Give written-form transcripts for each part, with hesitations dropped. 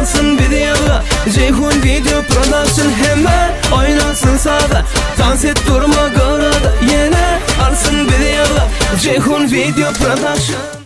Alsyn bizi ýaga Jeýhun Video Production Hemme oýnasyn saza Tans et durma gyrada Ýene alsyn bizi ýaga Jeýhun Video Production.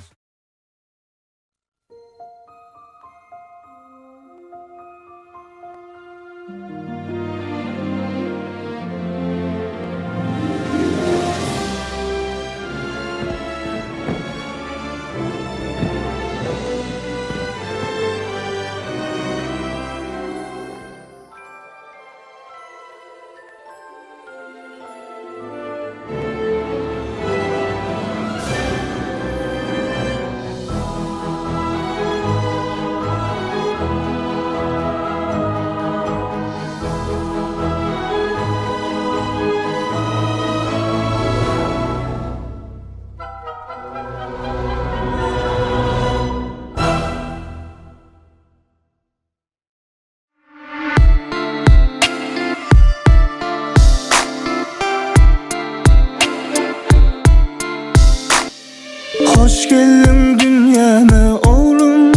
Hoş geldiň dünýäme oglum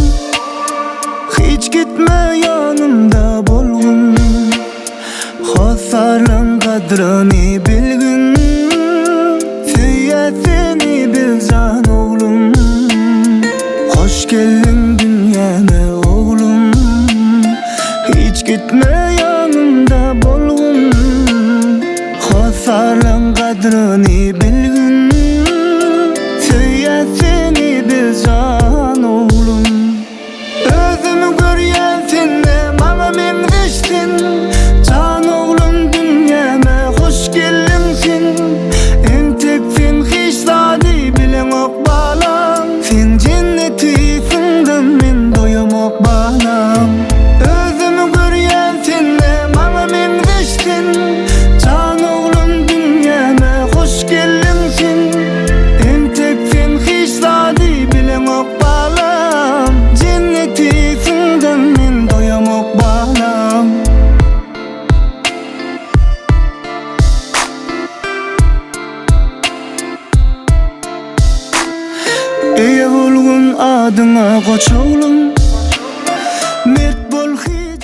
Hiç gitme ýanymda bolgun Hossarlaň gadryny bilgin Söýýäs seni biz jan oglum Hoş geldiň dünýäme oglum Hiç gitme ýanymda bolgun Hossarlaň gadryny bilgin Söýýäs seni biz jan oglum Özümi görýän sende maňa meňzeş sen Jan oglum dünýäme hoş geldiň sen Entek sen hiç zady bileňok balam Sen jenneti syndan men doýamok balam Özümi görýän sende maňa meňzeş sen Jan oglum dünýäme hoş geldiň sen Entek sen hiç zady bileňok Balam jenneti syndym men doýamok balam. Eýe bolgun adyňa goç oglum Mert bol hiç.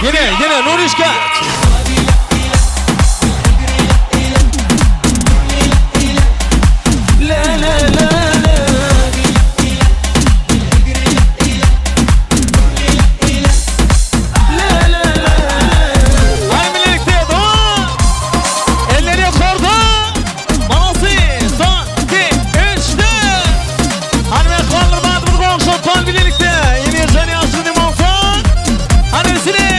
Ýene, ýene Nurişka. Hany bilelikde dowam. Elleri ýokarda. Malasy, son, 2, 3, 4. Hany mähribanlar badymyzy goňşy bilelikde. Emirjan ýaşuly bolsun. Hany üstüne.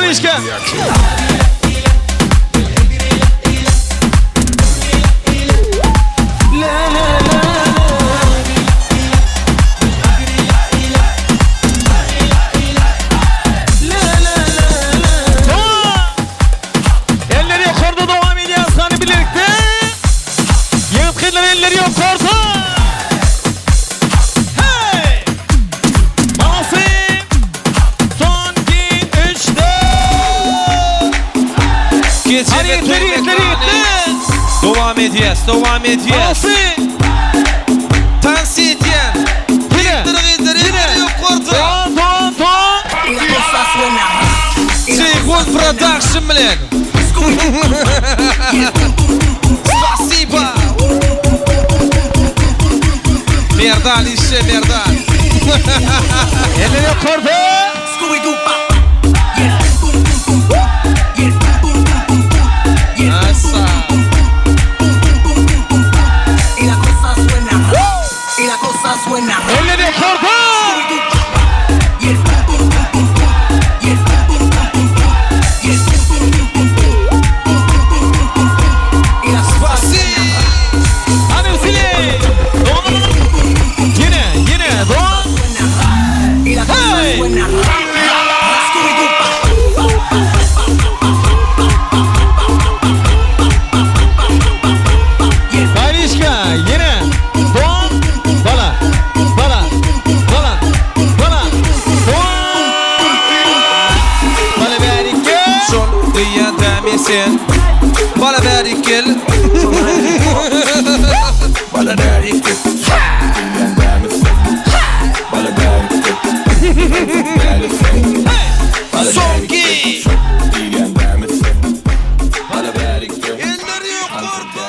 Garişka. Elleri yukarıda devam ediyoruz hani birlikte. Yigit gyzlar elleri yukarıda. Hey! Manasy! Son 2 3 4. Gece Hadi ve yigitler, toý yigitler, mekany. yigitler. Dowam edýäs, dowam edýäs. Manasy! Tans edýän. Yine. Gyzlar, gyzlar, Yine. elleri ýokarda. Don don don. Jeýhun Production bilen. Spasiba. Merdan işe Merdan. Elleri yukarıda. Asa. Elleri yukarıda. Spasiba. Hadi Vasili. Don. Yine yine don. Hey. Karişka yine don. Bala. Bala. Bala. Bala. Don. Bala berike. Şol gyýa sen. Bala berikel. Bala berikel. Bala berikel. Sonki. Bala berikel. Elleri yukarıda.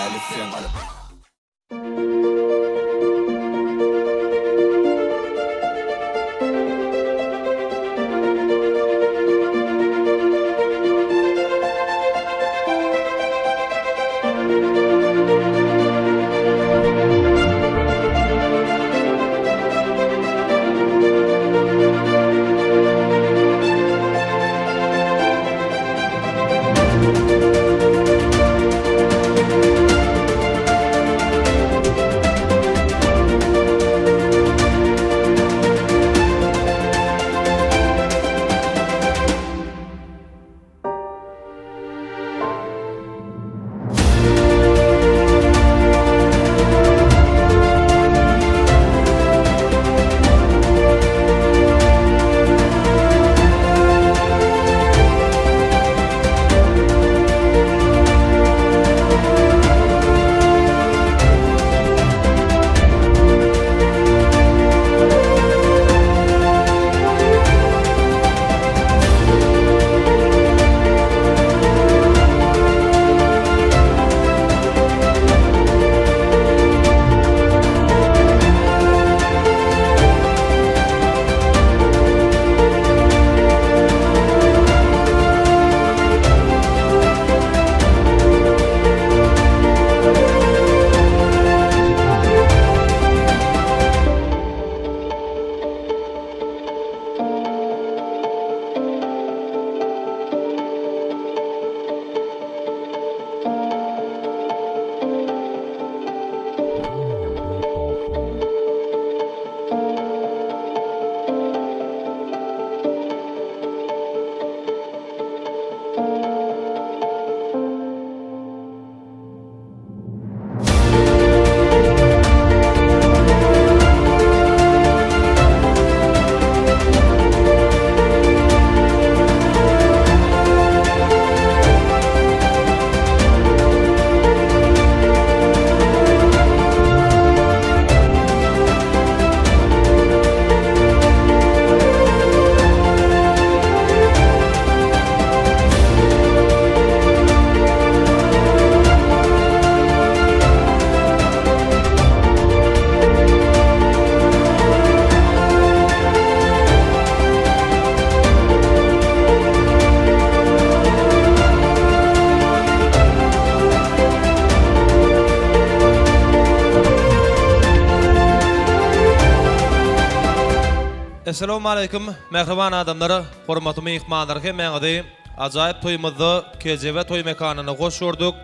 Essalawmaleýkim, mähriban adamlar, hormatly myhmanlar hemmäňizi. ajaýyp toýumyzda Kejebe toý mekanynda hoş gördük.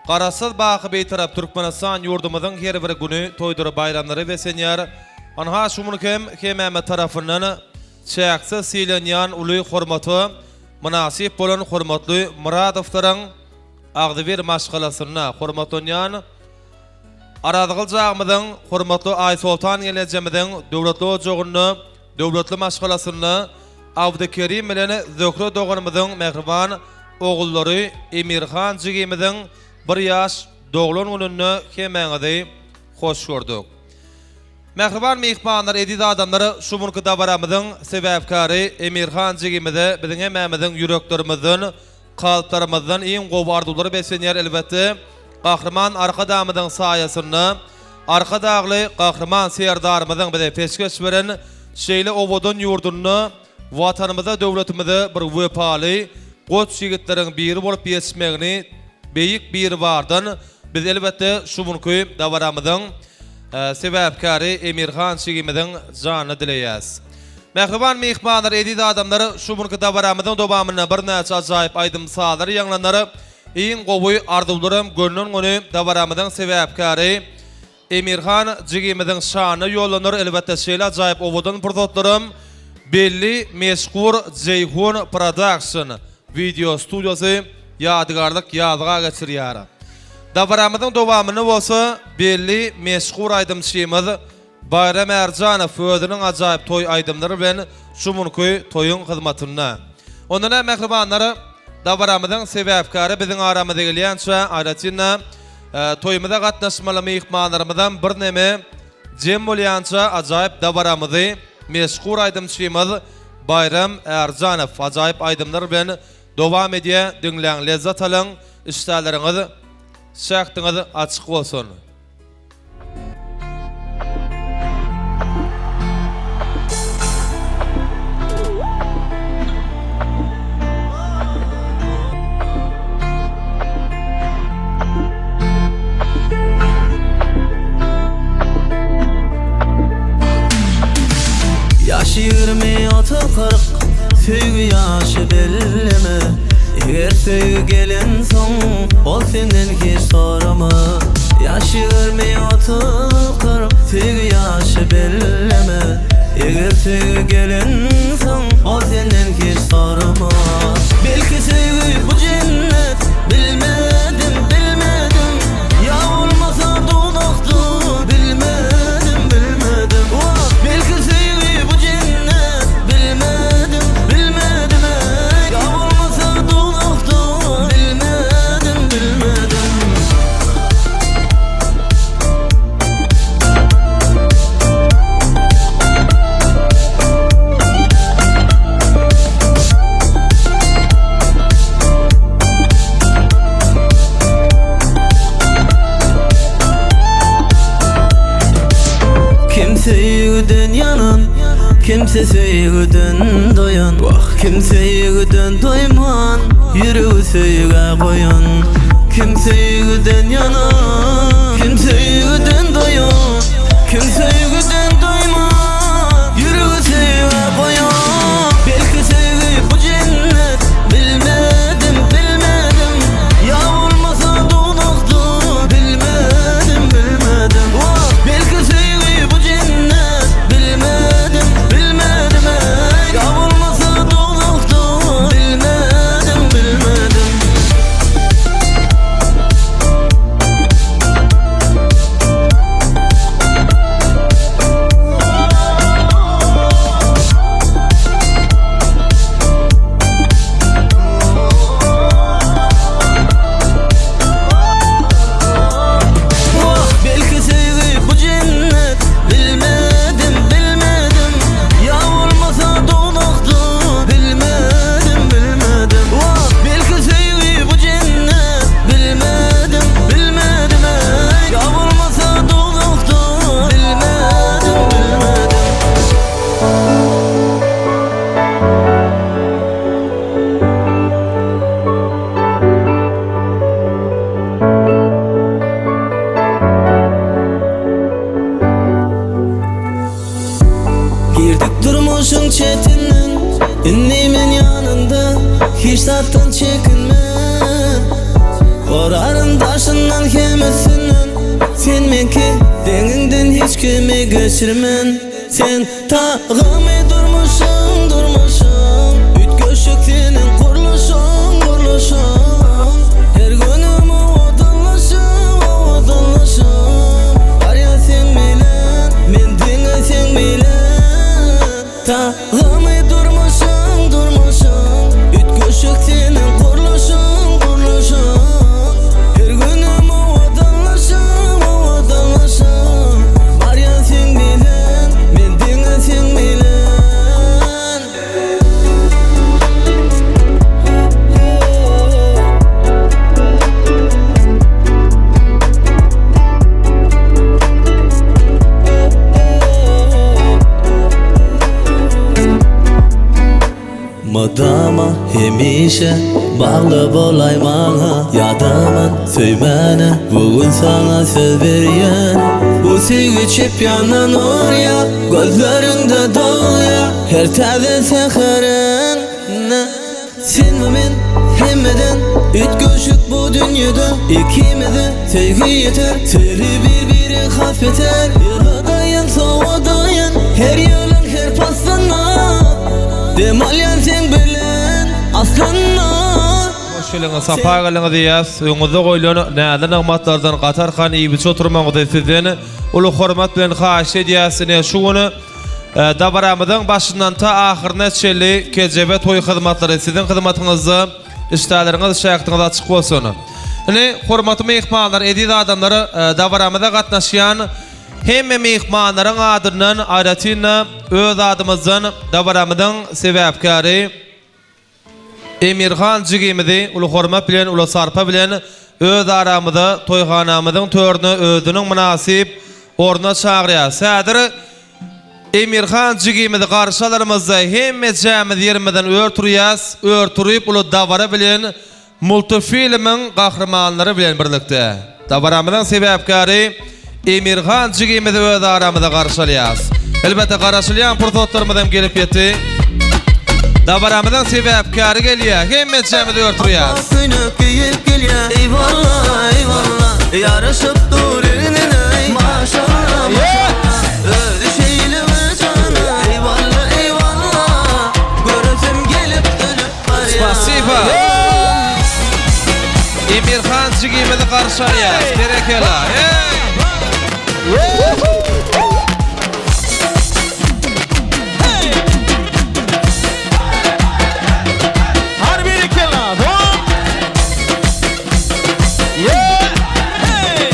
Garaşsyz baky Bitarap Türkmenistan ýurdumyzyň her bir güni toýdur baýramlara beslenýär. Ynha şu gün hem hemmämiz tarapyndan çäksiz sylanýan uly hormata mynasyp bolan hormatly Myradowlaryň agzybir maşgalasynda hormatlanýan Arazgylyç agymyzyň, hormatly Aýsoltan gelnejemiziň döwletli ojagynda, döwletli maşgalasynda Abdykerim bilen Zöhre doganymyzyň mähriban ogullary Emirhan jigimiziň bir ýaş doglan gününde hemmäňizi hoş gördük. Mähriban myhmanlar, eziz adamlar, şu günki dabaramyzyň sebäpkäri Emirhan jigimize biziň hemmämiziň ýüreklerimizden Kalplarymyzdan iň gowy arzuwlar beslenýär elbetde, Gahryman Arkadagymyzyň saýasynda, Arkadagly Gahryman Serdarymyzyň bize peşgeş beren şeýle owadan ýurdunda Watanymyza, döwletimize bir wepaly goç ýigitleriň biri bolup ýetişmegini Beýik Biribardan biz elbetde şu günki dabaramyzyň sebäpkäri Emirhan jigimiziň janyny dileýäs. Mähriban myhmanlar, eziz adamlar, şu günki dabaramyzyň dowamynda birnäçe ajaýyp aýdym-sazlar ýaňlanar. Iň gowy arzuwlaram gönden-göni dabaramyzyň sebäpkäri Emirhan jigimiziň şanyna ýollanar. Elbetde, şeýle ajaýyp owadan pursatlaram belli meşhur Jeýhun Production wideo studiýasy ýadygärlik ýazga geçirýär. Dabaramyzyň dowamynda bolsa belli meşhur aýdymçymyz Baýram Ärjanow özüniň ajaýyp toý aýdymlary bilen şu günki toýuň hyzmatynda. Onda näme mähribanlar, dabaramyzyň sebäpkäri biziň aramyza gelýänçä, aýratyn-da, toýumyza gatnaşmaly myhmanlarymyzam birneme jem bolýança ajaýyp dabaramyzy meşhur aýdymçymyz Baýram Ärjanow ajaýyp aýdymlar bilen dowam edýär, diňläň lezzat alyň, işdäleriňiz, şähdiňiz açyk bolsun! Ýaşy 26 40 Söýgi ýaşy belleme Eger söýgi gelensoň Ol senden hiç sorama Ýaş 20 30 40 Söýgi ýaşy belleme Eger söýgi gelensoň Ol senden hiç sorama Belki söýgi bu jennet Bilmedim bilmedim Ýa bolmasa duzakdyr Bilmedim bilmedim Wah belki söýgi bu jennet Bilmedim bilmedim eý Ýa bolmasa duzakdyr Bilmedim bilmedim. Kim söýgüden ýanan, kimse söýgüden doýan Wah, kim söýgüden doýman, ýüregi söýgä goýan Kim söýgüden ýanan, kim söýgüden doýan Kim söýgüden doýman, ýüregi söýgä goýan Belki söýgi bu jennet, bilmedim, bilmedim Ýa bolmasa duzakdyr, bilmedim, bilmedim Wah, belki söýgi bu jennet, bilmedim, bilmedim eý Ýa bolmasa duzakdyr, bilmedim, bilmedim. Wah, belki söýgi bu jennet, bilmedim, bilmedim Ýa bolmasa duzakdyr, bilmedim, bilmedim Wah, belki söýgi bu jennet, bilmedim, bilmedim eý Ýa bolmasa duzakdyr, bilmedim, bilmedim. Girdik durmuşyň çetinden Indi men ýanynda. Hiç zatdan çekinme. Goraryn daşyndan hem üstünden. Sen meňki deňiňden hiç kimi geçirmen. Sen tagamy durmuşyň durmuşyň. Üýtgeşik seniň gurluşyň gurluşyň. Her günüm owadanlaşyp owadanlaşyp. Barýan seň bilen men diňe seň bilen. Tagamy durmuşyň durmuşyň. Üýtgeşik seniň gurluşyň gurluşyň. Her günüm owadanlaşyp owadanlaşyp. Barýan seň bilen men diňe seň bilen. Mydama hemişe bagly bolaý maňa Ýadaman söýmäne bu gün saňa söz berýän Bu söýgi çep ýandan urýa Gözleriňde dogýa Her täze säheriňde Sen we men hemmeden Üýtgeşik bu dünýede Ikimize söýgi ýeter Söýli bir-biri has beter Ýyladaýyn sowadaýyn Her ýylyň her paslynda Dem alýan seň bilen aslynda. Hoş geliňiz, sapa geliňiz diýýäs. Öňüňizde goýlan näzli nygmatlardan gatarkan iýip-içip oturmagyňyzy sizden uly hormat bilen haýyş edýäs. Ine, şu gün dabaramyzyň başyndan ta ahyryna çenli kejebe toý hyzmatlary siziň hyzmatyňyzda. Işdäleriňiz, şähdiňiz açyk bolsun. Ine, hormatly myhmanlar, eziz adamlar, dabaramyza gatnaşýan hemme myhmanlaryň adyndan, aýratyn-da, öz adymyzdan dabaramyzyň sebäpkäri Emirhan jigimizi uly hormat bilen, uly sarpa bilen öz aramyza, toýhanamyzyň törüne özüniň mynasyp ornuna çagyrýarys. Häzir Emirhan jigimizi garşy alarymyzda hemmejämiz ýerimizden ör turýas, ör turyp uly dabara bilen multofilmiň gahrymanlary bilen birlikde dabaramyzyň sebäpkäri Emirhan jigimizi öz aramyza garşy alýas. Elbetde garaşylýan pursatlarymyz hem gelip ýetdi. Dabaramyzyň sebäpkäri gelýär, hemmejämiz ör turýas. Ak köýnek geýip gelýär, eýwalla, eýwalla, Ýaraşyp dur egnine, maşalla, maşalla. Özi şeýle bir jana, eýwalla, eýwalla, Göresim gelip ölüp barýan. Spasiba. Emirhan jigimizi garşy alýas. Berekella. Hey! Hadi berekella. Hop. Yeah. Hey.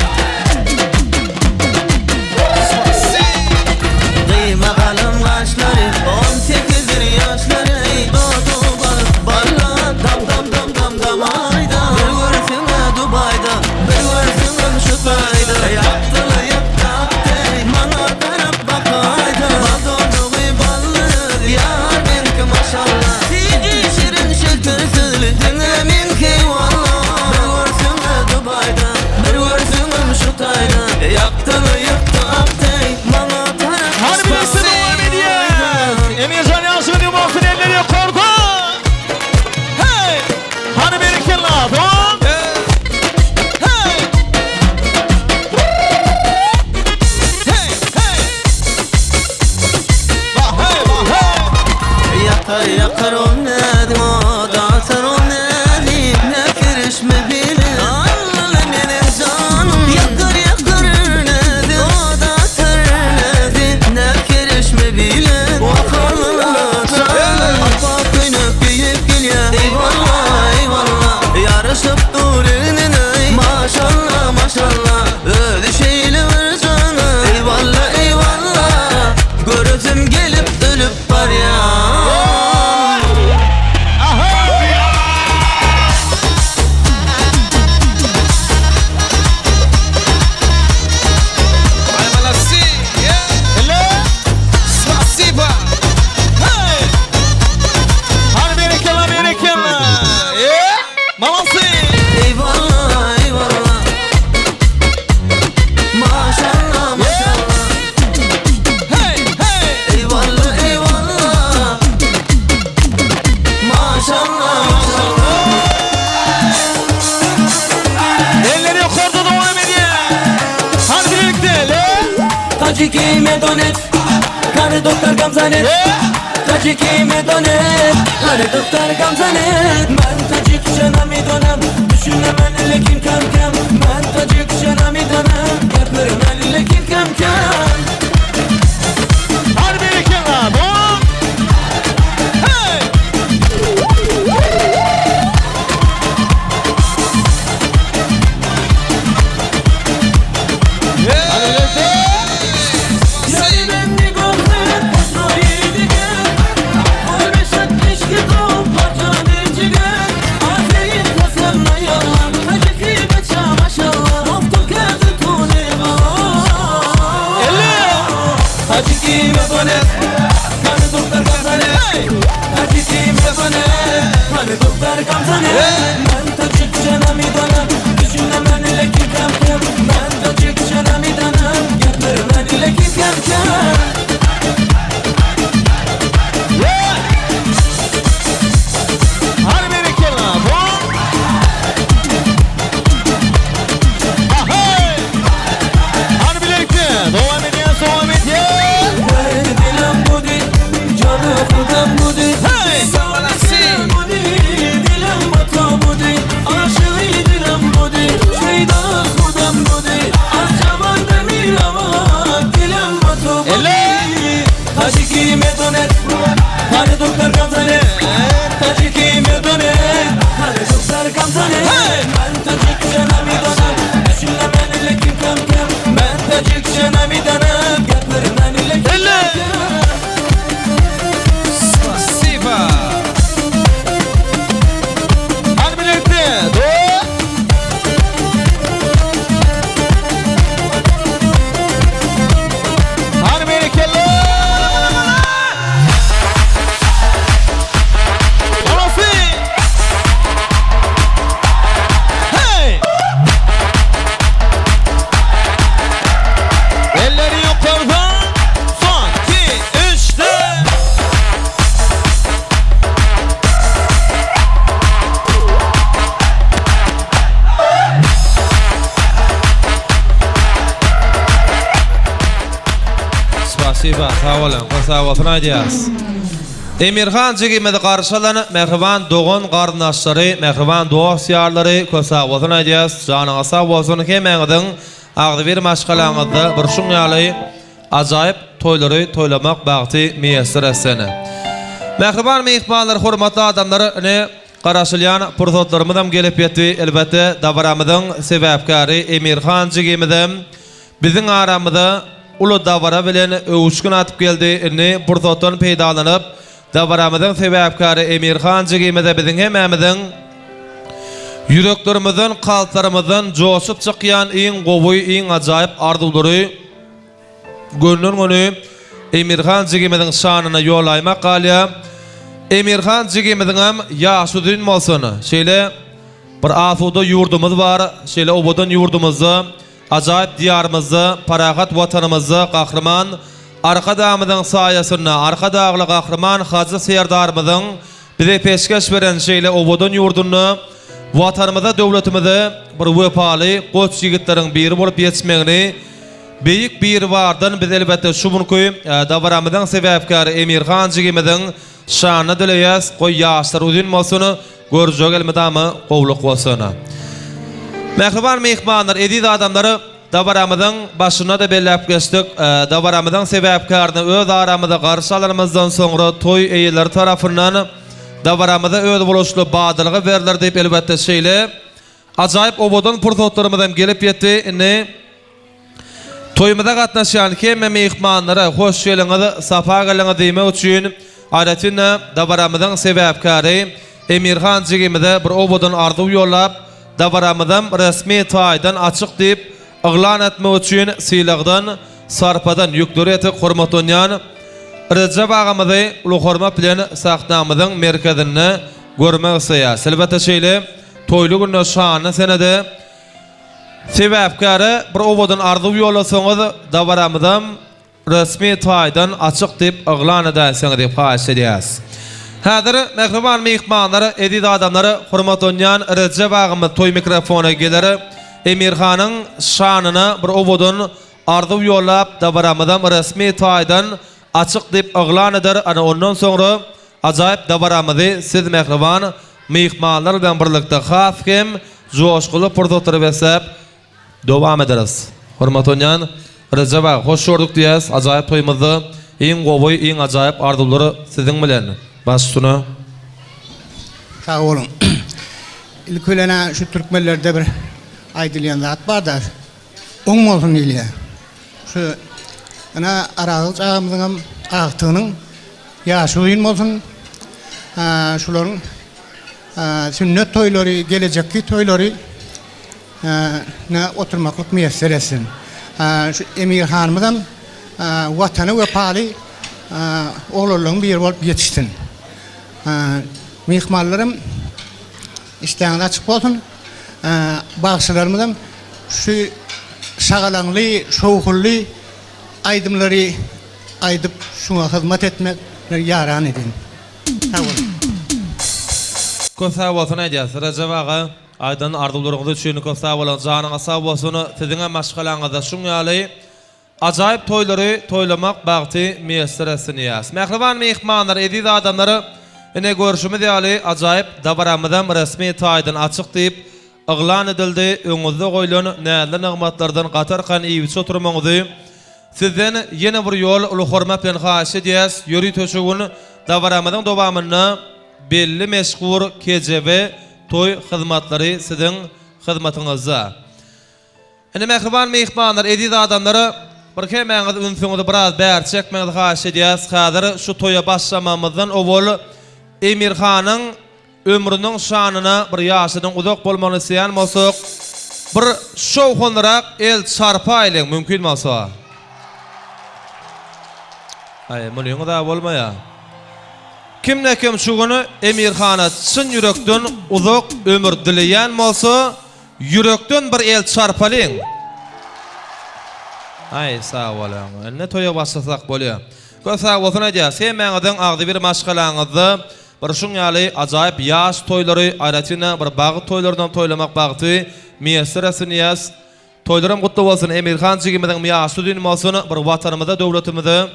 Gyýma galam gaşlary, on sekizdir ýaşlary, Dodup alyp barla, dam dam dam dam dam aýda. Bir görseň-ä Dubaýda, bir görseňem şu taýda, Ýakdyla ýakdy, maňa tarap bakaýda. Bal dodugy bally, ýar meňki maşalla. Süýji şirin şeker sözli diňe meňki walla. Bir görseň-ä Dubaýda, bir görseňem şu taýda, Ýakdyla ýakdy, maňa tarap Hadi birlikde devam edýäs. Emirjan ýagşyny bolsun elleri ýokarda. Hey! Hadi berekella. Hop. Hey! Hey! Hey! Bah hey bah hey. Ýakar ýakar ol nädim o dartar ol nädim Ne kirişme bile Allala meniň janym Ýakar ýakar nädim o dartar nädim Ne kirişme bile Wah allala janym Apak köýnek geýip gelýär Eýwalla eýwalla Ýaraşyp dur egnine Maşalla maşalla Özi şeýle bir jana Eýwalla eýwalla Göresim gelip ölüp barýan. Ay malasi. Yeah. Hello. Spasiba. Hey! Hadi berekella berekella. Yeah. Malasi. Eyvallah eyvallah Maşallah maşallah Hey hey. Eyvallah. Taciki medonet Kanı doktor gamzanet Taciki medonet Kanı doktor gamzanet Ben Tacikçe namidonam Düşünemen lekin kam kam Ben Tacikçe namidonam Gapirmen lekin kam kam Hadi birlikte lan. Hey! Hadi birlikte lan. Ahey! Hadi birlikte. Devam ediyoruz, devam ediyoruz. Dilim budi, canı kudam budi Hey! Budi, dilim bata budi Aşığı dilim budi, şeyda kudam budi Arcaban demir ama dilim bata budi Elle! Taciki medonet, hani doktor gamzane Taciki medonet, hani doktor gamzane Ben tacikçe namidanam, düşünle men ile kim kam kam Ben tacikçe namidanam, gapirmen ile kim kam Elle! kam Sifa. Hadi birlikte. Dur. Hadi birlikte. Orası. Hey. Elleri yukarıdan. Son, iki, üç, dört. Spasiba, sag boluň, sag bolsun aýdýas. Emirhan jigimizi garşy alan mähriban dogan garyndaşlary, mähriban dost ýarlary köp sag bolsun aýdýas. Janyňyz sag bolsun, hemmäňiziň agzybir maşgalaňyzda bir şuň ýaly ajaýyp toýlary toýlamak bagty miýesser etsin. Mähriban myhmanlar, hormatly adamlar, ine garaşylýan pursatlarymyzam gelip ýetdi. Elbetde, dabaramyzyň sebäpkäri Emirhan jigimizem Biziň aramyza uly dabara bilen öwüşgin atyp geldi. Indi pursatdan peýdalanyp, dabaramyzyň sebäpkäri Emirhan jigimize biziň hemmämiziň ýüreklerimizden, kalplarymyzdan joşup çykýan iň gowy, iň ajaýyp arzuwlary gönden-göni Emirhan jigimiziň şanyna ýolaýmak galýar. Emirhan jigimiziňem ýaşy uzyn bolsun! Şeýle bir asuda ýurdumyz bar, şeýle owadan ýurdumyzda Ajaýyp Diýarymyzda, parahat Watanymyzda Gahryman Arkadagymyzyň saýasynda, Arkadagly Gahryman Hajy Serdarymyzyň bize peşgeş beren şeýle owadan ýurdunda Watanymyza, döwletimize bir wepaly goç ýigitleriň biri bolup ýetişmegini Beýik Biribardan biz elbetde şu günki dabaramyzyň sebäpkäri Emirhan jigimiziň şanyna dileýäs, goý ýaşlary uzyn bolsun, Görjek elmydama gowluk bolsun. Mähriban myhmanlar, eziz adamlar, dabaramyzyň başynda-da belläp geçdik, dabaramyzyň sebäpkärini öz aramyzda garşy alanymyzdan soňra toý eýeleri tarapyndan dabaramyza özboluşly badalga berler diýip elbetde şeýle ajaýyp owadan pursatlarymyz hem gelip ýetdi. Indi Toýumyza gatnaşýan hemme myhmanlara hoş geliňiz, sapa geliňiz diýmek üçin aýratyn-da dabaramyzyň sebäpkäri Emirhan jigimize bir owadan arzuw ýollap, dabaramyzam resmi taýdan açyk diýip yglan etmek üçin sylagdan, sarpadan ýükleri ýetik hormatlanýan Rejep agamyzy uly hormat bilen sahnamyzyň merkezinde görmek isleýäris. Elbetde şeýle toýly günde şanly senede Sebäpkäre bir owadan arzuw ýollasaňyz dabaramyzam resmi taýdan açyk diýip yglan edäýseňiz diýip haýyş edýäs. Häzir mähriban myhmanlar, eziz adamlar, hormatlanýan Rejep agamyz toý mikrofona geler. Emirhanyň şanyna bir owadan. arzuw ýollap dabaramyzam resmi taýdan açyk diýip yglan eder ana ondan soňra ajaýyp dabaramyzy siz mähriban myhmanlar bilen birlikde has hem joşguly pursatlara besläp dowam ederis. Hormat onýan Rejep aga hoş gördük diýýäs ajaýyp toýumyzda iň gowy iň ajaýyp arzuwlar siziň bilen baş üstüne. Sag boluň. Ilki bilen-ä şu türkmenlerde bir aýdylýan zat bar-da, oň bolsun diýilýär. Şu ine Arazgylyç agamyzyňam agtygynyň ýaşy uzyn bolsun. Şularyň sünnet toýlary, gelejekki toýlary ne oturmaklyk miýesser etsin. Şu Emir hanymyzam Watana wepaly oglanlaryň biri bolup ýetişsin. Myhmanlaram işdäňiz açyk bolsun. Bagşylarymyzam şu şagalaňly, şowhunly aýdymlary aýdyp şuňa hyzmat etmek ýaran edin. Sag boluň. Köp sag bolsun aýdýas Rejep aga aýdan arzuwlaryňyz üçin köp sag boluň janyňyz sag bolsun siziňem maşgalaňyzda şuň ýaly Ajaýyp toýlary toýlamak bagty miýesser etsin diýýäs. Mähriban myhmanlar, eziz adamlar, ine görşümiz ýaly ajaýyp dabaramyzam resmi taýdan açyk diýip yglan edildi. Öňüňizde goýlan näzli nygmatlardan gatarkan iýip-içip oturmagyňyzy sizden ýene bir ýol uly hormat bilen haýyş edýäs. Ýörite şu gün dabaramyzyň dowamynda belli meşhur KJB toý hyzmatlary siziň hyzmatyňyzda. Indi mähriban myhmanlar, eziz adamlar, bir hemmäňiz ünsüňizi biraz bäri çekmegiňizi haýyş edýäs. Häzir şu toýa başlamamyzdan owal Emirhanyň ömrüniň şanyna bir ýaşynyň uzak bolmagyny isleýän bolsak, bir şowhunlyrak el çarpaýlyň, mümkin bolsa. Aý, munyňyz-a bolmaýar. Kimde-kim şu gün Emirhana çyn ýürekden uzak ömür dileýän bolsa, Ýürekden bir el çarpalyň. Aý sag boluň. Indi toýa başlasak bolýa. Köp sag bolsun aýdýas. Hemmäňiziň agzybir maşgalaňyzda bir şuň ýaly ajaýyp ýaş toýlary aýratynda bir bagt toýlarynam toýlamak bagty miýesser etsin diýýäs. Toýlaram gutly bolsun Emirhan jigimiziň ýaşy uzyn bolsun bir watanymyza döwletimize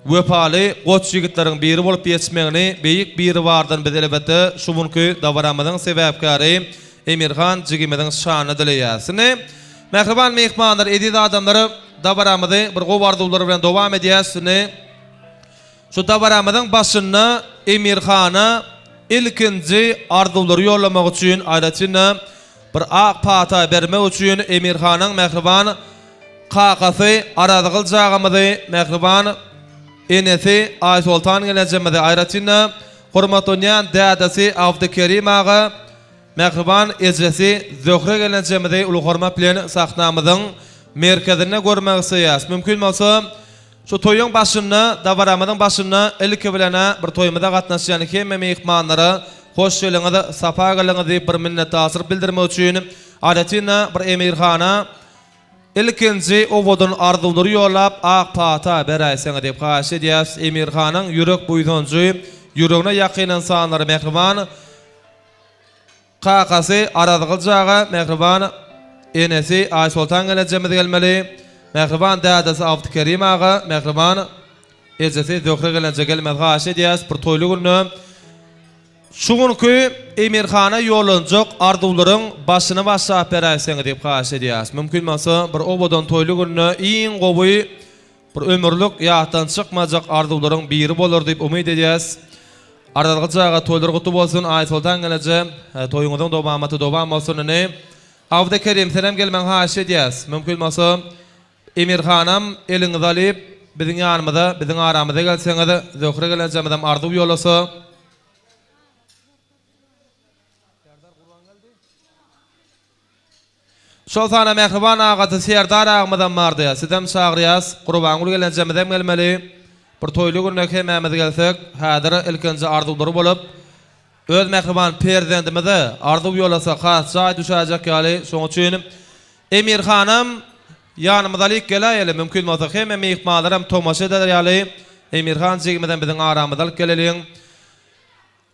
Wepaly goç ýigitleriň biri bolup ýetişmegini Beýik Biribardan biz elbetde şu günki dabaramyzyň sebäpkäri Emirhan jigimiziň şanyna dileýäris. Indi, mähriban myhmanlar, eziz adamlar, dabaramyzy bir gowy arzuwlar bilen dowam edýäris. Indi şu dabaramyzyň başynda Emirhana ilkinji arzuwlary ýollamak üçin, aýratyn-da bir ak pata bermek üçin Emirhanyň mähriban Kakasy Arazgylyç agamyzy, mähriban enesi Aýsoltan gelnejemizi, aýratyn-da, hormatlanýan dädesi Abdykerim aga, mähriban ejesi Zöhre gelnejemizi uly hormat bilen sahnamyzyň merkezinde görmek isleýäris. Mümkin bolsa, şu toýuň başynda, dabaramyzyň başynda ilki bilen-ä bir toýumyza gatnaşýan hemme myhmanlara hoş geliňiz, sapa geliňiz diýip bir minnetdarçylyk bildirmek üçin, aýratyn-da, bir Emirhana, Ilkinji owadan arzuwlary ýollap, ak pata beräýseňiz diýip haýyş edýäs. Emirhanyň ýürek buýsanjy, ýüregine ýakyn ynsanlary mähriban kakasy Arazgylyç aga, mähriban enesi Aýsoltan gelnejemiz gelmeli, mähriban dädesi Abdykerim aga, mähriban ejesi Zöhre gelneje gelmegi haýyş edýäs. Bir toýly günde Şu günki Emirhana ýollanjak arzuwlaryň başyny başlap beräýseňiz diýip haýyş edýäris. Mümkin bolsa bir owadan toýly günde iň gowy bir ömürlik ýatdan çykmajak arzuwlaryň biri bolar diýip umyt edýäs. Arzalgyç aga toýlar gutly bolsun Aýsoltan geleje toýuňyzyň dowamaty dowam bolsun indi Abdykerim senem gelmegiňi haýyş edýäs. Mümkin bolsa Emirhanam eliňizi alyp biziň ýanymyza biziň aramyza gelseňiz Zöhre gelenjemizem arzuw ýollasa. Şol sanda mähriban agasy Serdar agymyzam bardy. Sizem çagyrýas. Gurbangül gelenjemizem gelmeli. Bir toýly günde hemmämiz gelsek, häzir ilkinji arzuwlary bolup, öz mähriban perzendimize arzuw ýollasak has jaý düşäýjek ýaly. Şoň üçin Emirhanam ýanymyza alyp geläýeli, mümkin bolsa hemme myhmanlaram tomaşa eder ýaly Emirhan jigimizem biziň aramyza alyp geleliň.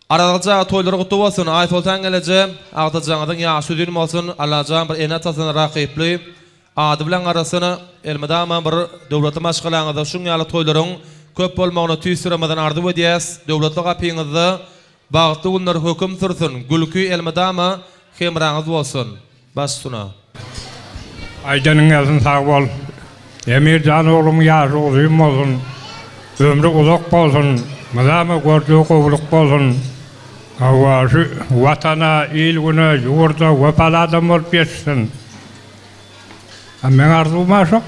Arazgylyç aga toýlary gutly bolsun Aýsoltan geleje agtyjaňyzyň ýaşy uzyn bolsun Allajan bir ene atasyna rakyply. Ady bilen garasyn, elmydama bir döwletli maşgalaňyzda şuň ýaly toýlaryň köp bolmagyny tüýs ýüregimizden arzuw edýäs. Döwletli gapyňyzda bagtly günler höküm sürsün, gülki elmydama hemraňyz bolsun. Baş suna. Aýdanyň gelsin sag bol. Emirjan ogluň ýaşy uzyn bolsun. Ömri uzak bolsun. Mydama gördügi gowulyk bolsun. Hawa şu watana, il güne, ýurda wepaly adam bolup ýetişsin. A meň arzuwym-a şo.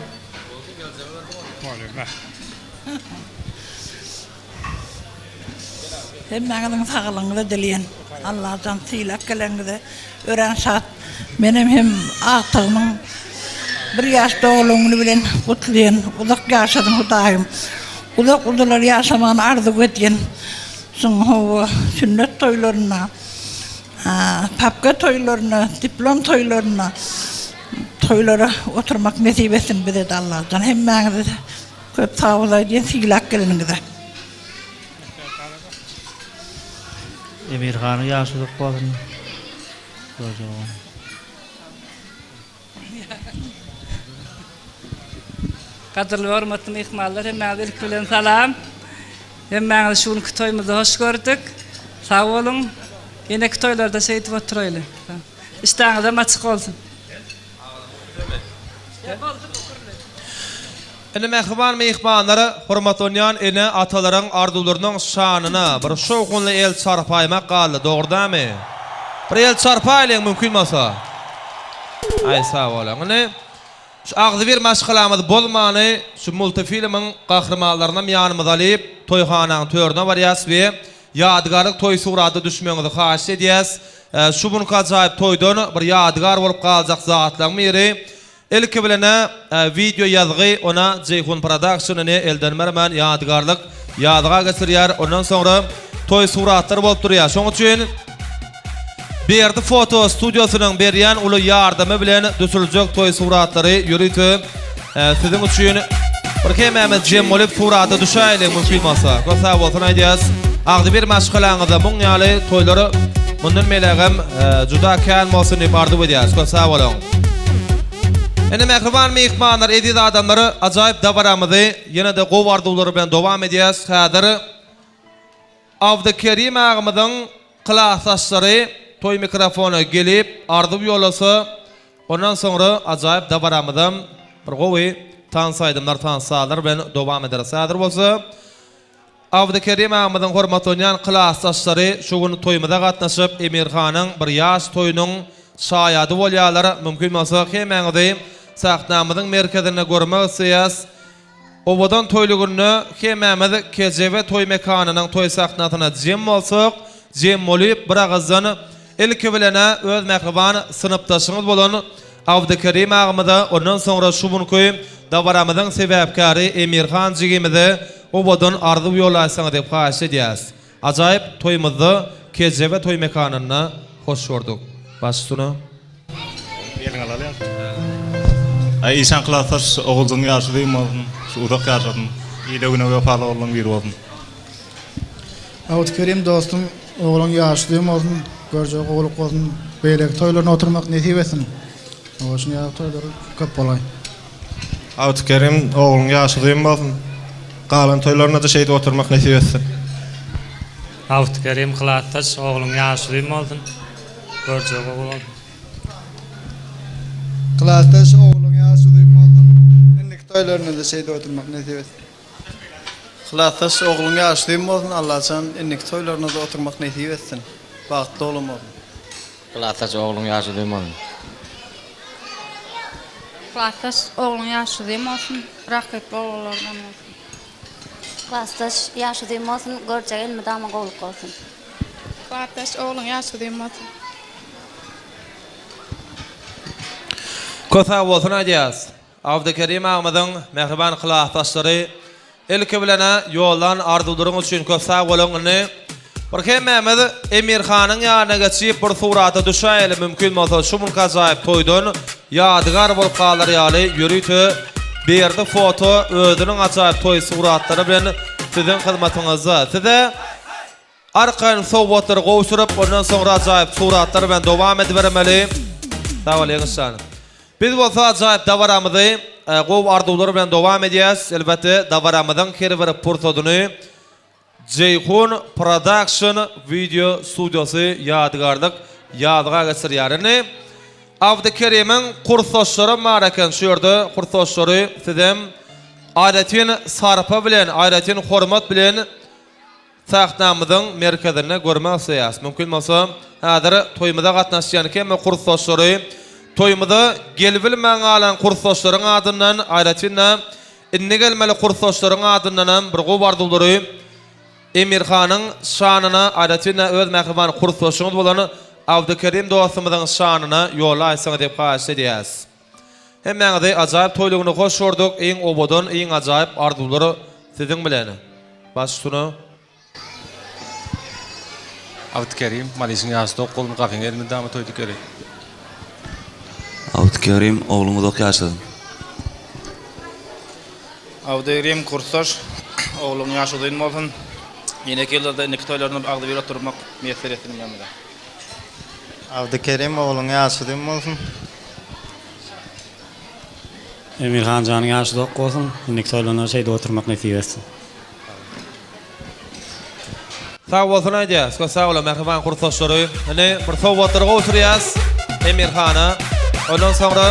Hemmäňiziň saglygyňyzy dileýän. Allajan sylap geleniňize örän şat. Menem hem agtygymyň bir ýaş doglan güni bilen gutlaýan. Uzak ýaşasyn Hudaýym. Uzak uzular ýaşamagyny arzuw edýän. Şuň hawa sünnet toýlarynda, papka toýlarynda, diplom toýlarynda toýlara oturmak nesip etsin bize-de Allajan. Hemmäňize Köp sag bol aýdýan sylap geleniňize. Emirhanyň ýaşy uzak bolsun. Görjek. Gadyrly we hormatly myhmanlar hemmäňize ilki bilen salam. Hemmäňizi şu günki toýumyzda hoş gördük. Sag boluň. Ýeneki toýlarda şeýdip oturaýly. Işdäňizem açyk bolsun. Indi mähriban myhmanlar hormatlanýan ene-atalaryň arzuwlarynyň şanyna bir şowhunly el çarpaýmak galdy, dogry dämi? Bir el çarpaýlyň mümkin bolsa. Aý sag boluň. Indi şu agzybir maşgalamyzy bozmany şu multifilmiň gahrymanlarynam ýanymyza alyp toýhanaň törüne barýas we Ýadygärlik toý surata düşmegiňizi haýyşt edýäs. Şu günki ajaýyp toýdan bir ýadygär bolup galjak zatlaryň biri, ilki bilen-ä wideo ýazgy, ona Jeýhun Production ine elden bermän ýadygärlik ýazga geçirýär, ondan soňra toý suratlary bolup durýar. Şoň üçin Berdi foto studiýasynyň berýän uly ýardamy bilen düşüriljek toý suratlary ýörite siziň üçin bir hemmämiz jem bolup surata düşäýeliň mümkin bolsa. Köp sag bolsun aýdýas. Agzybir maşgalaňyzda muň ýaly toýlar mundan beýlägem juda kän bolsun diýip arzuw edýäs. Köp sag boluň. Ine mähriban myhmanlar, eziz adamlar ajaýyp dabaramyzy ýene-de gowy arzuwlar bilen dowam edýäs. Häzir Abdykerim agymyzyň klasdaşlary toý mikrofona gelip arzuw ýollasa, ondan soňra ajaýyp dabaramyzam bir gowy tans aýdymlar, tans sazlar bilen dowam ederis. Häzir bolsa Abdykerim agymyzyň hormatlanýan klasdaşlary şu gün toýumyza gatnaşyp Emirhanyň bir ýaş toýunyň şaýady bolýarlar. Mümkin bolsa hemmäňizi sahnamyzyň merkezinde görmek isleýäs. Owadan toýly günde hemmämiz Kejebe toý mekanynyň toý sahnasyna jem bolsak, jem bolyp bir agyzdan ilki bilen-ä öz mähriban synpdaşyňyz bolan Abdykerim agymyza, ondan soňra şu günki dabaramyzyň sebäpkäri Emirhan jigimize owadan arzuw ýollaýsaňyz diýip haýyş edýäs. Ajaýyp toýumyzda Kejebe toý mekanynda hoş gördük. Baş üstüne. Eliňe alaly. Aý işan klasdaş oguljygyň ýaşy uzyn bolsun, şu uzak ýaşasyn, ile güne wepaly ogluň biri bolsun. Abdykerim dostum ogluň ýaşy uzyn bolsun, görjegi gowulyk bolsun, beýleki toýlaryna oturmak nesip etsin. Şuny ýaly toýlar köp bolaý. Abdykerim ogluň ýaşy uzyn bolsun. Galan toýlarynada şeýdip oturmak nesip etsin. Abdykerim klasdaş ogluň ýaşy uzyn bolsun. Görjegi gowy bolsun. Klasdaş ogluň ýaşy uzyn bolsun. Indiki toýlarynada şeýdip oturmak nesip etsin. Klasdaş ogluň ýaşy uzyn bolsun Allajan indiki toýlarynada oturmak nesip etsin. Bagtly oglan bolsun. Klasdaş ogluň ýaşy uzyn bolsun. Klasdaş ogluň ýaşy uzyn bolsun rakyply ogullardan bolsun. Klasdaş ýaşy uzyn bolsun görjek elmydama gowluk bolsun. Klasdaş ogluň ýaşy uzyn bolsun. Köp sag bolsun aýdýas. Abdykerim agymyzyň mähriban klasdaşlary ilki bilenä ýollan arzuwlaryň üçin köp sag boluň indi bir hemmämiz Emirhanyň ýanyna geçip bir surata düşäýeli mümkin bolsa şu günki ajaýyp toýdan ýadygar bolup galar ýaly ýörite Berdi foto özüniň ajaýyp toý suratlary bilen siziň hyzmatyňyzda size Arkaýyn sowgatlary gowşuryp, ondan soňra ajaýyp suratlar bilen dowam edibermeli. Sag bol Ýeňiş jan. Biz bolsa ajaýyp dabaramyzy gowy arzuwlar bilen dowam edýäs. Elbetde, dabaramyzyň her bir pursadyny Jeýhun Production wideo studiýasy ýadygärlik ýazga geçirýär. Indi Abdykerimiň kursdaşlaram bar eken şu ýerde kursdaşlary sizem aýratyn sarpa bilen, aýratyn hormat bilen sahnamyzyň merkezinde görmek isleýäris. Mümkin bolsa, häzir toýumyza gatnaşýan hemme kursdaşlary, toýumyza gelibilmän galan kursdaşlaryň adyndan, aýratyn-da, indi gelmeli kursdaşlaryň adyndanam bir gowy arzuwlary Emirhanyň şanyna, aýratyn-da, öz mähriban kursdaşyňyz bolan Abdykerim dostumyzyň şanyna ýollaýsaňyz diýip haýyşt edýäris. Hemmäňizi ajaýyp toýlugyna hoş gördük, iň owadan, iň ajaýyp arzuwlar siziň bilen. Baş üstüne. Abdykerim, Malyşyň ýaşy dok bolsun gapyňa elmydama toý dikeli. Abdykerim ogluň uzak ýaşasyn. Abdykerim kursdaş ogluň ýaşy uzyn bolsun. Ýeneki ýyllarda indiki toýlarynda agzybir oturmak miýesser etsin hemmämize. Abdykerim ogluň ýaşy uzyn bolsun. Emirhan janyň ýaşy uzak bolsun, indiki toýlarynda şeýdip oturmak nesip etsin. Sag bolsun aýdýas. Köp sag boluň mähriban kursdaşlary. Indi bir sowgatlary gowşurýas Emirhana. Ondan soňra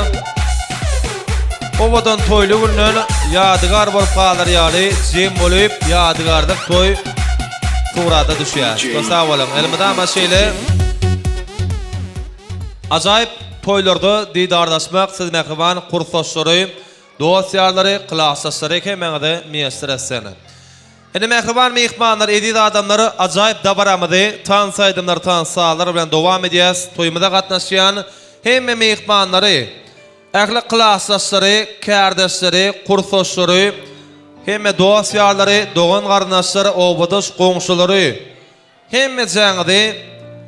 owadan toýly günden ýadygar bolup galar ýaly jem bolup ýadygarlyk toý surata düşýär. Köp sag boluň. Elmydama şeýle ajaýyp toýlarda didarlaşmak siz mähriban kursdaşlary, dost-ýarlary, klasdaşlary hemmäňize miýesser etsin. Indi mähriban myhmanlar, eziz adamlar, ajaýyp dabaramyzy tans aýdymlar, tans sazlar bilen dowam edýäs. Toýumyza gatnaşýan hemme myhmanlary, ähli klasdaşlary, kärdeşleri, kursdaşlary, hemme dost-ýarlary, dogan-garyndaşlar, obadaş goňşulary, Hemmejäňizi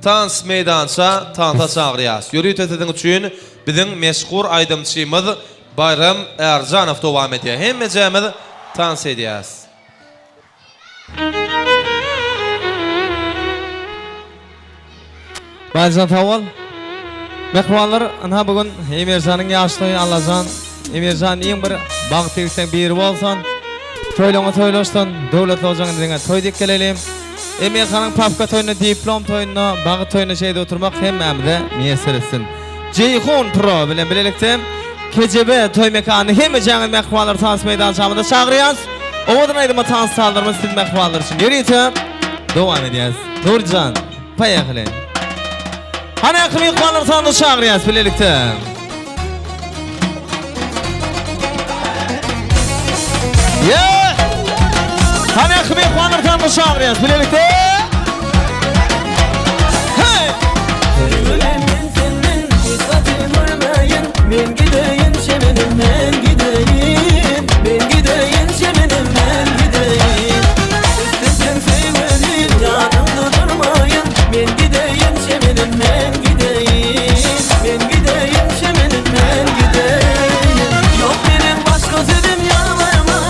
tans meýdança tansa çagyrýas. Ýörite siziň üçin biziň meşhur aýdymçymyz Baýram Ärjanow dowam edýär. Hemmejämiz tans edýäs. Baýjan sag bol. Mähribanlar, ynha bu gün Emirjanyň ýaş toýy Allajan Emirjan iň bir bagtly ýigitleň biri bolsun. Toýlaňa toýlaşsyn, döwletli hojaň diňe toý diýip geleli. Emirhanyň papka toýunda, diplom toýunda, bagyt toýunda şeýdip oturmak hemmämize miýesser etsin. Jeýhun Pro bilen bilelikde Kejebe toý mekanyna hemmejäňizi mähribanlar tans meýdançamyza çagyrýas. Owadan aýdyma tans sazlarymyz siz mähribanlar üçin ýörite dowam edýäs. Nurjan. Poýehali. Hany ähli myhmanlary sanda çagyrýas bilelikde. Yeah! Hany ähli myhmanlary sanda çagyrýas bilelikde. Hey! Men senden hiç gaty görmeýin Men gideýin çemenim men gideýin Men gideýin çemenim men gideýin Isleseň söýgülim ýanyňda durmaýyn Men gideýin çemenim men gideýin Men gideýin çemenim men gideýin Ýok meniň başga sözüm ýalbarma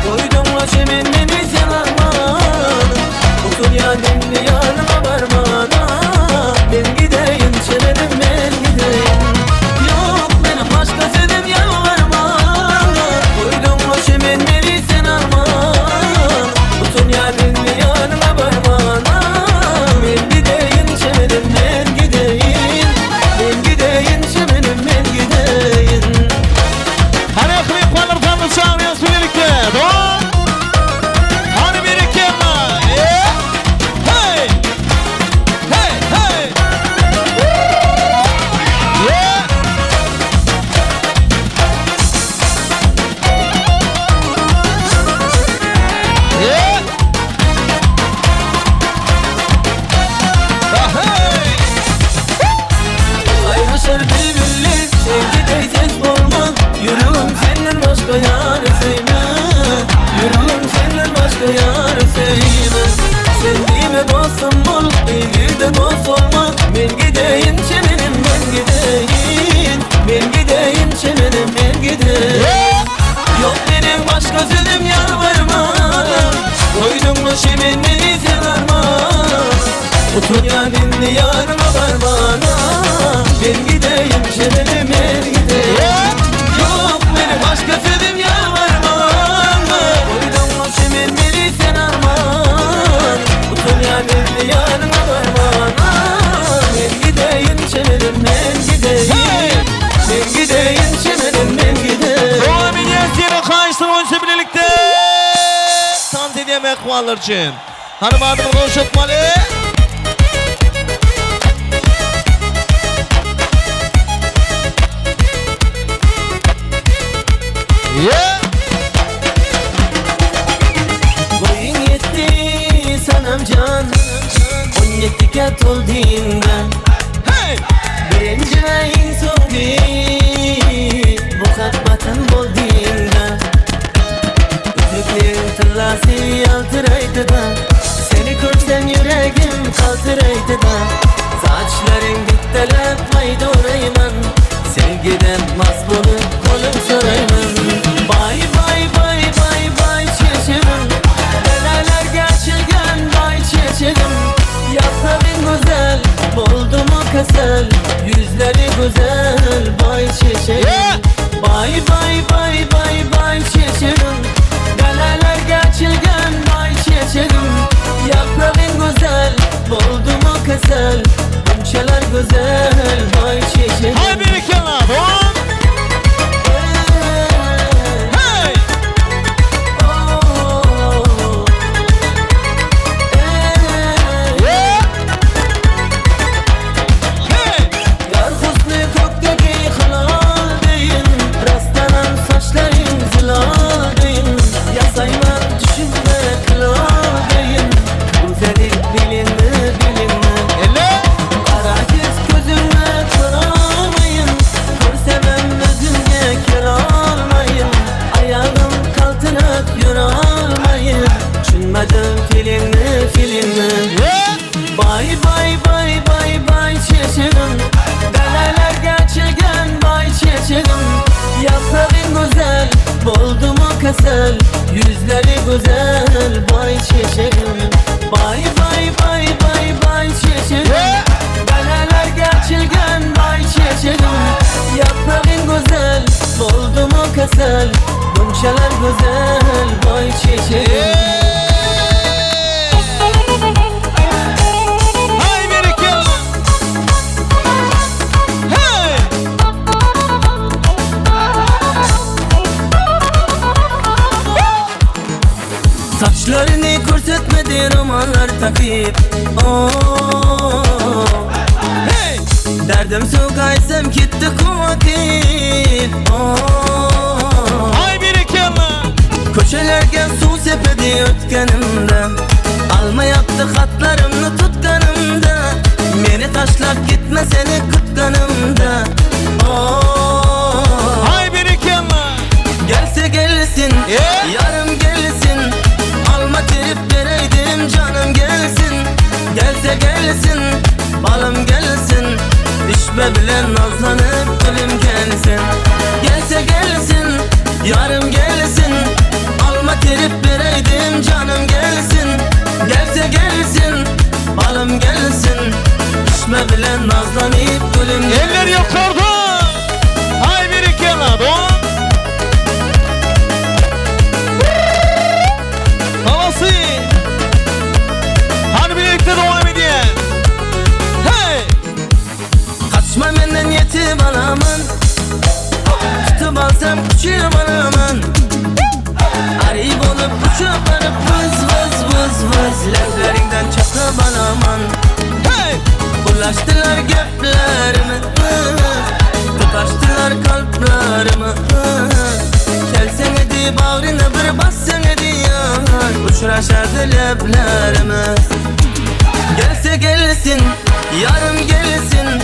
Goýduňla çemen meni sen arman Utanýan indi ýanyňa barmana Men gideýin çemenim men gideýin Ýok meniň başga sözüm ýalbarma Goýduňla çemen meni sen arman Utanýan indi ýanyňa barmana Men gideýin çemenim men gideýin Men gideýin çemenim men gideýin Hany ähli myhmanlary sanda çagyrýas bilelikde. Dowam. Hany berekella. E. Hey. Hey, hey. Yeah. Yeah. Hey. Aýryşar bilbilli sevgi deý ses bolmaz Ýüregim senden başga ýary söýmez Ýüregim senden başga ýary söýmez Sen diýme dostum bol, ilgirde dost bolmaz Men gideýin çemenim men gideýin Men gideýin çemenim men gideýin Ýok meniň başga sözüm ýalbarma Goýduňmy çemen meni sen arman Utanýan indi ýanyňa barmana. Men gideyim çemenim men gideyim Yok benim başka sözüm yalvarmam Koydum o çemen beni sen arman Utanyan evli yanıma varman Men gideyim çemenim men gideyim Men gideyim çemenim men gideyim Dowam edýäs ýene haýyşlar boýunça bilelikde tans edýän mähribanlar üçin. Hany badymyzy gowşatmaly. Yeah! Boyun yetti sanamcan On yettige to'ldingda Hey! Birinci ve eng so'nggi Muhabbatim bo'ldingda Uzukning tillasi yaltiraydi-da Seni ko'rsam yuragim qaltiraydi-da Sochlaring bittalab mayda o'rayman Sevgidan mast bo'lib qo'lim so'rayman Bay bay bay bay bay chechigim Dalalarga achilgan bay chechigim Yaprog'ing go'zal bo'ldimu kasal Yuzlari go'zal boy chechigim Bay bay bay bay bay chechigim Dalalarga achilgan bay chechigim Yaprog'ing go'zal bo'ldimu kasal Bunchalar go'zal boy chechigim Hay berekella! Dowam! Hey! Oh. Yeah! Hey! Yar husni ko'kdagi hilol deyin Rostdanam sochlaring zilol deyin Yasayman tushimda kulol deyin Go'zallik bilinmi bilinmi Elle! Qara ko'z ko'zimni ko'rolmayin Ko'rsam ham o'zimga kelolmayin Oyog'im qaltirab yurolmayin Tushunmadim fe'lingni fe'lingni Yeah! Bay bay bay bay bay chechigim Dalalarga achilgan bay chechigim Yaprog'ing go'zal bo'ldimu kasal Yuzlari go'zal boy chechigim Bay bay bay bay bay chechigim Dalalarga achilgan bay chechigim Yaprog'ing go'zal bo'ldimu kasal Bunchalar go'zal boy chechigim Hay berekella! Hey! Saçlarını ko'rsatmadi romanlar takib Oh. Hey! Dardim so'gaysam ketdi quvvatim Oh. Hay berekella! Ko'chalarga suv sepadi o'tganimda Almayapti xatlarimni tutganimda Meni tashlab ketma seni kutganimda Oh. Hay berekella! Gelse gelsin, yarım gelsin Alma terip vereydim canım gelsin Gelse gelsin, balım gelsin Düşme bilen nazlanıp gülüm gelsin Gelse gelsin, yarım gelsin Alma terip vereydim canım gelsin Gelse gelsin, balım gelsin Düşme bilen nazlanıp gülüm gelsin Eller yukarıda! Hay berekella! Dowam! Havası! Hadi birlikte devam edelim. Hey! Kaçma menden yetip alaman Tutup alsam küçüğüm alaman Arayıp olup uçup varıp vız vız vız vız Leblerinden çakıp alaman Hey! Ulaştılar geplerime Tutaştılar kalplerime Kelsen edi bağrına bir bassan edi yar Uçraşardı leblerimiz Gelse gelsin, yarım gelsin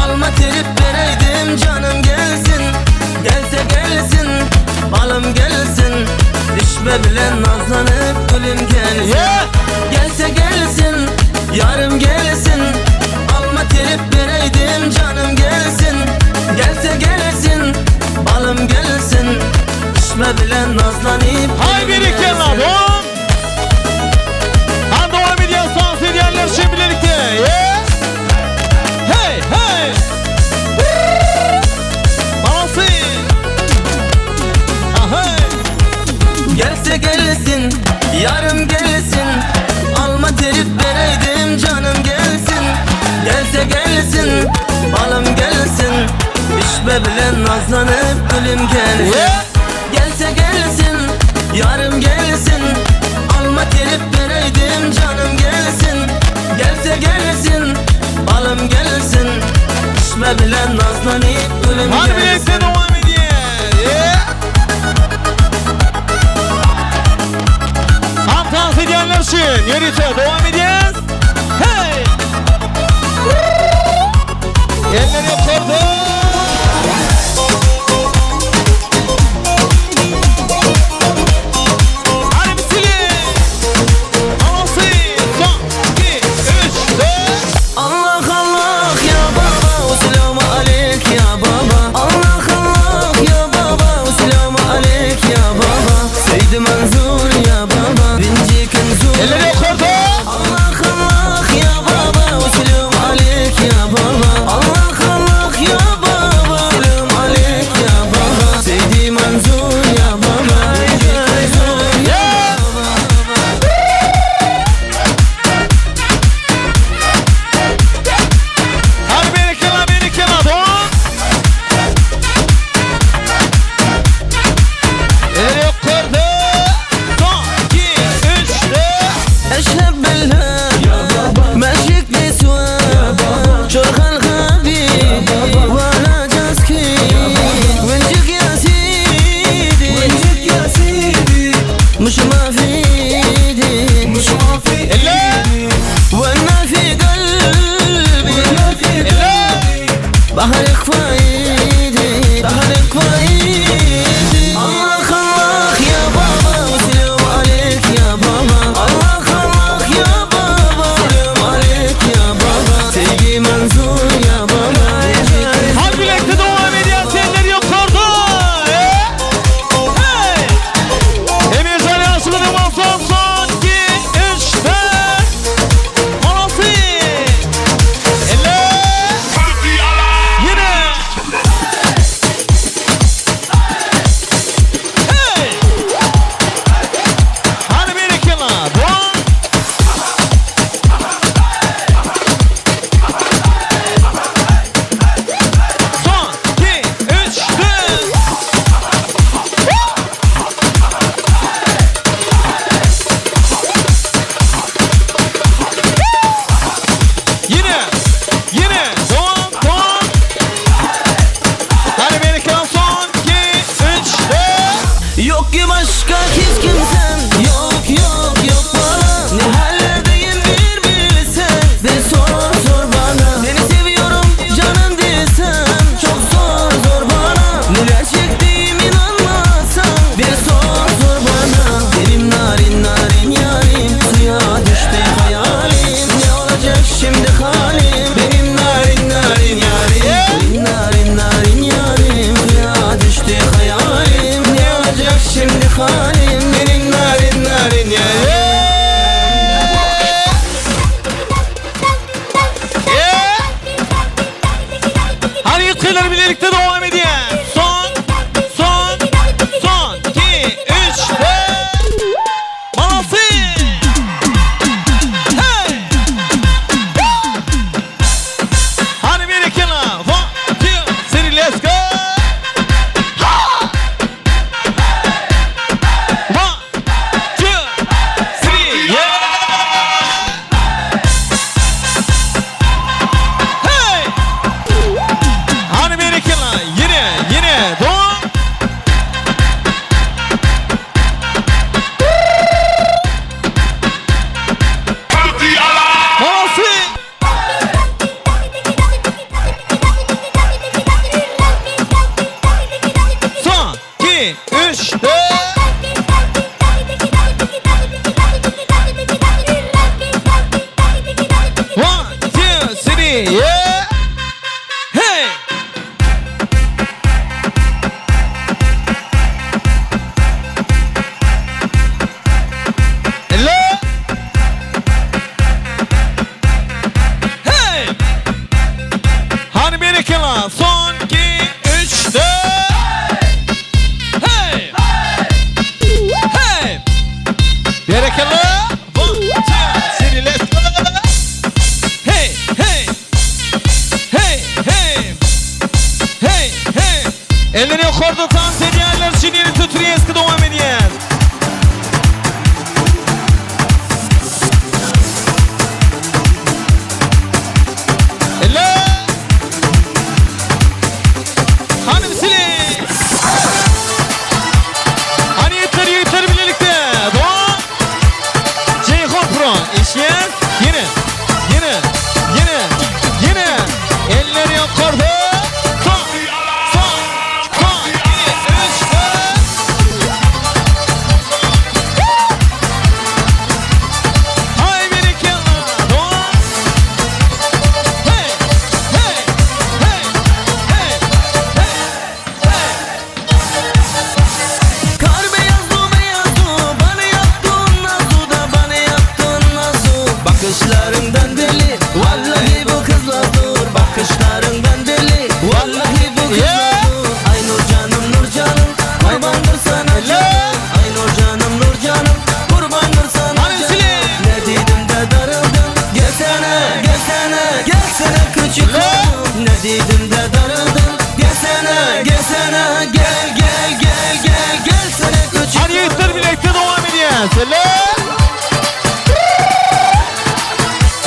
Alma terip vereydim canım gelsin Gelse gelsin, balım gelsin Düşme bilen nazlanıp gülüm gelsin Yeah! Gelse gelsin, yarım gelsin Alma terip vereydim canım gelsin Gelse gelsin, balım gelsin Düşme bilen nazlanıp Hay gülüm berekella! gelsin. Dowam! Han devam edýän dans edýänler üçin birlikte. Yeah! Hey, hey! Düşme bilen nazlanıp gülüm gelsin Gelse gelsin yarım gelsin Alma terip bereydim canım gelsin Gelse gelsin balım gelsin Düşme bilen nazlanıp gülüm Hadi gelsin birlikte devam edýär. Tam tans edýänler üçin ýörite dowam edýäs. Hey! Eller ýokarda. Hadi bismillah. Anasy, son, 2, 3, 4. Allah Allah ya baba Selamu aleyk ya baba Allah Allah ya baba Selamu aleyk ya baba Seydi Manzur ya baba Binci Kenzur Eller yukarıda. Allah Allah ya baba Selamu aleyk ya baba Allah Allah ya baba Selamu aleyk ya baba Seydi Manzur ya baba Binci Kenzur ya baba Hadi berekella berekella don. Eller yukarıda. Son, 2, 3, 4. اشهب بالله يا بابا ماشيك نسوان شرخ الغبي ولا جاسكي ونجيك يا سيدي ونجيك يا سيدي مش ما في ايدي مش ما في ايدي وانا في قلبي وانا في قلبي بحرق فايدي بحرق فايدي الله الله يا بابا وسلام عليك يا بابا الله الله يا بابا سلام عليك يا بابا سيدي منصور يا بابا Hadi birlikte devam edýär. Eller yukarıda. Hey! Emircan Yaşlı devam son son 2, 3, 4. Anasy. Eller. Yine.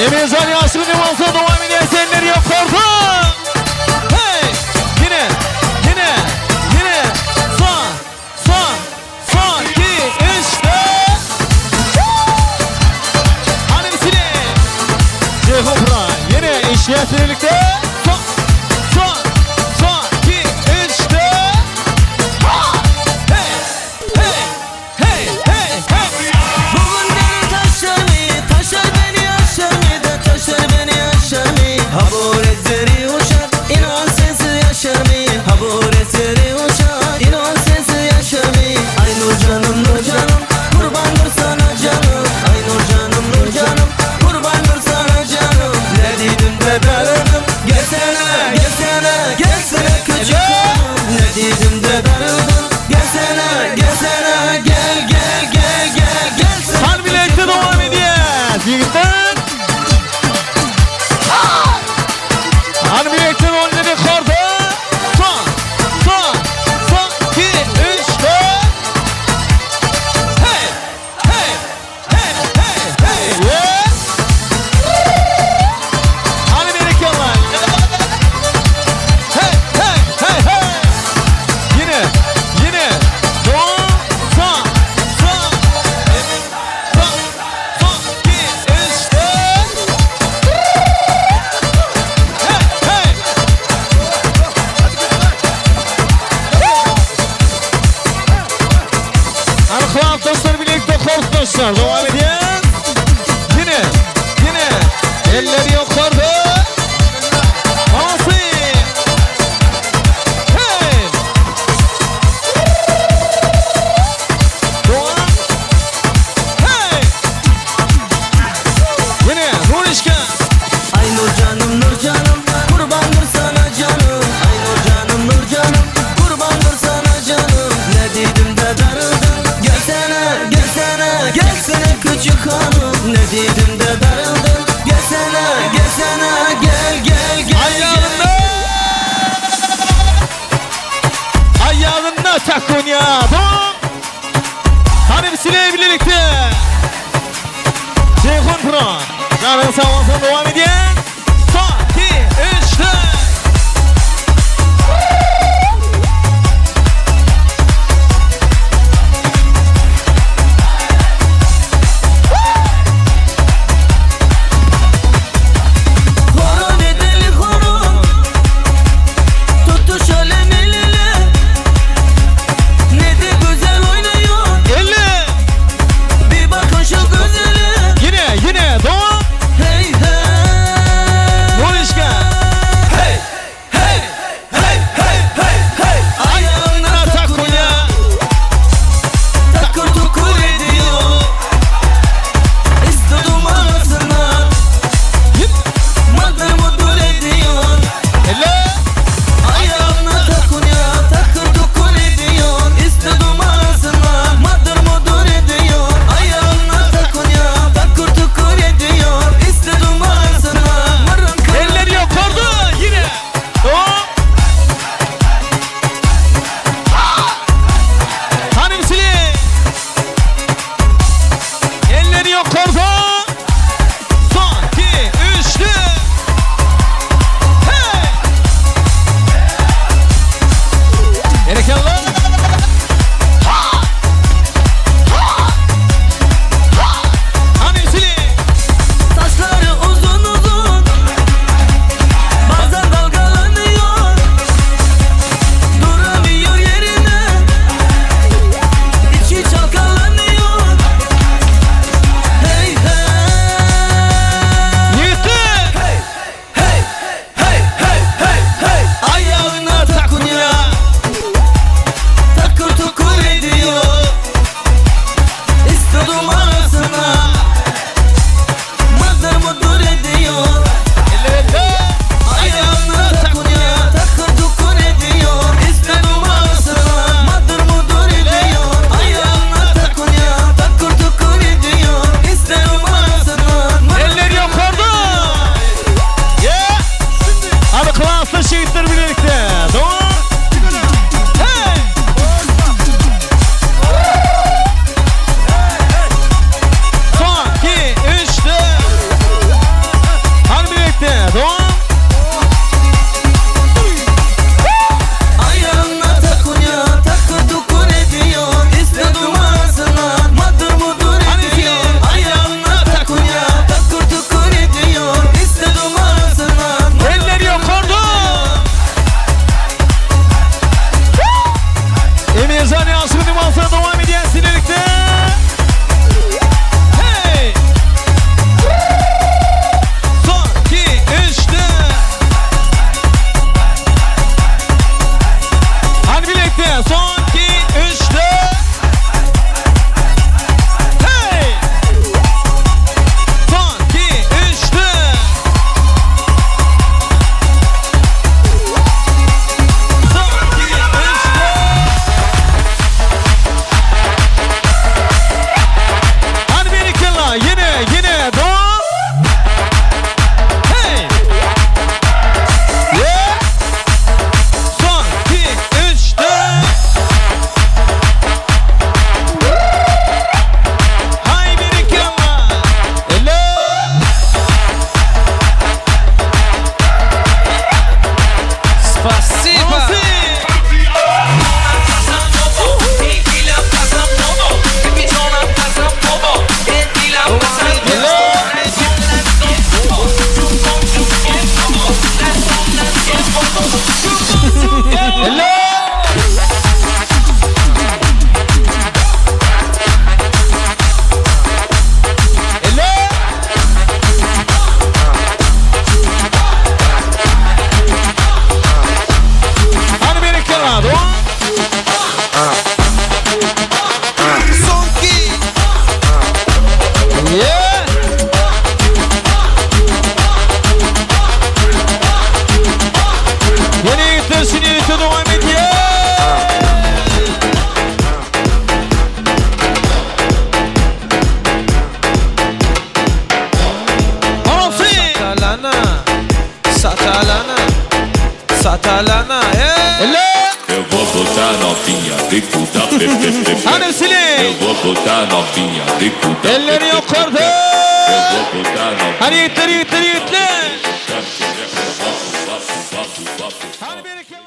Emirjan ýaşy uzyn bolsun dowam edýär eller ýokarda. Hey! Ýene, ýene, ýene. Son, son, son, 2, 3, 4. Hany bisile. Ceyhun Pıra ýene işleýär birlikde. Son, son, son, 2, 3, 4. Hey! Hey! Hey! Hey! Hey! Bugün beni taşlar mı? Taşlar beni aşar mı? Da taşlar beni aşar mı? Ha bu rezeri uçar İnan sensiz yaşar mı? Ha bu rezeri uçar İnan sensiz yaşar mı? Ay nur canım nur canım Kurbandır sana canım Ay nur canım nur canım Kurbandır sana canım Ne dedim de darıldım Gelsene gelsene gelsene küçük hanım Ne dedim de darıldım Gelsene gelsene gel gel gel gel gelsene Hany bilelikde dowam edýäs ýigitler. Hany bilelikde rolleri ýokarda. Son, son, son, 2, 3, 4. Hey, hey, hey, hey, hey. Yeah. Hany berekella. Hey, hey, hey, hey. Ýene, ýene. Son, son, son. Son, son, 2, 3, 4. Hey, hey. Hany klasdaşlar birlikde kostdaşlar dowam edýäs. Ýene, ýene. Eller ýokarda. Asy. Hey! Dowam. Hey! Ýene Nurişka. Ay nur canım nur canım kurbandır sana canım Ay nur canım nur canım kurbandır sana canım Ne dedim de darıldın Gelsene gelsene gelsene küçük hanım Ne dedim de darıldın Gelsene gelsene gel gel gel Aýagynda. Aýagynda takunya. Dowam. Hany bisile birlikde. Ceyhun Pro. Janyň sag bolsun dowam edýän. Son, 2, 3, 4. Horon edeli horon Tutuş alem el ele Ne de güzel oynuyor Elle. Bir bakın şu güzele Ýene, ýene dowam. Hey. Satalana, hey! Elle! Eu vou botar novinha dentro da PPP. Hany Sili! Eu vou botar novinha dentro da Elleri ýokarda! Eu vou botar novinha. Hany ýigitler, ýigitler, ýigitler! Vapo, vapo, vapo, vapo.